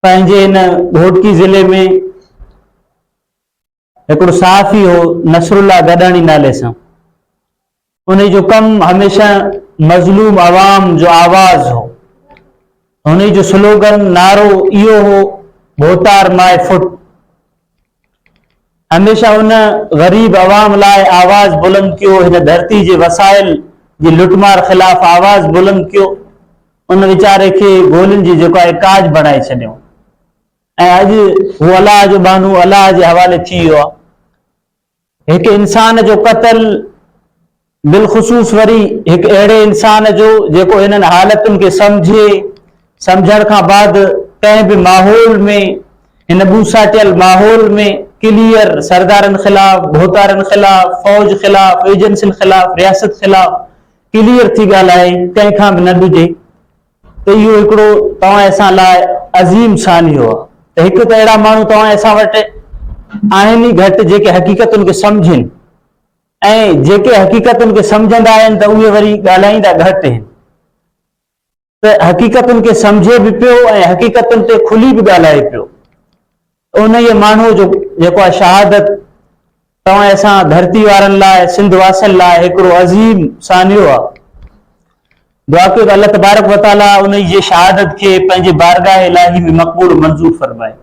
پنهنجي هن گهوٽڪي ضلعي ۾ هڪڙو صحافي هو نصرالله گڏاڻي نالي سان، انهي جو ڪم هميشه مظلوم عوام جو آواز هو. انهي جو سلوگن، نعرو، اهو هو ڀوتار ماء ڦٽ. هميشه ان غريب عوام لاء آواز بلند ڪيو، هن ڌرتي جي وسائل جي لٽمار خلاف آواز بلند ڪيو، ان ويچاري کي گولين جي جيڪو آهي ڪاڄ بڻائي ڇڏيو ۽ اڄ هو الله جو ٻانهو الله جي حوالي ٿي ويو آهي. هڪ انسان جو قتل بالخصوص وري هڪ اهڙي انسان جو جيڪو انهن حالتن کي سمجهي، سمجهڻ کان بعد ڪنهن به ماحول ۾ هن ٻوساٽيل ماحول ۾ ڪليئر سردارن خلاف، ڀوتارن خلاف، فوج خلاف، ايجنسين خلاف، رياست خلاف ڪليئر ٿي ڳالهائي، ڪنهن کان به نه ڊڄي ته اهو هڪڙو توهان اسان لاء عظيم سانحو آهي ته هڪ ته اهڙا ماڻهو توهان اسان وٽ آهن ئي گهٽ جيڪي حقيقتن کي سمجهن ۽ جيڪي حقيقتن کي سمجهندا آهن ته اهي وري ڳالهائيندا گهٽ آهن ته حقيقتن کي سمجهي به پيو ۽ حقيقتن تي کلي به ڳالهائي پيو. انهيء ماڻهوء جو جيڪو آهي شهادت توهان اسان ڌرتي وارن لاء سنڌ واسين لاء هڪڙو عظيم سانحو آهي. دعا ڪيو ته الله تبارڪ وتعاليٰ انهي جي شهادت کي پنهنجي بارگاهه الاهي ۾ مقبول و منظور فرمائي.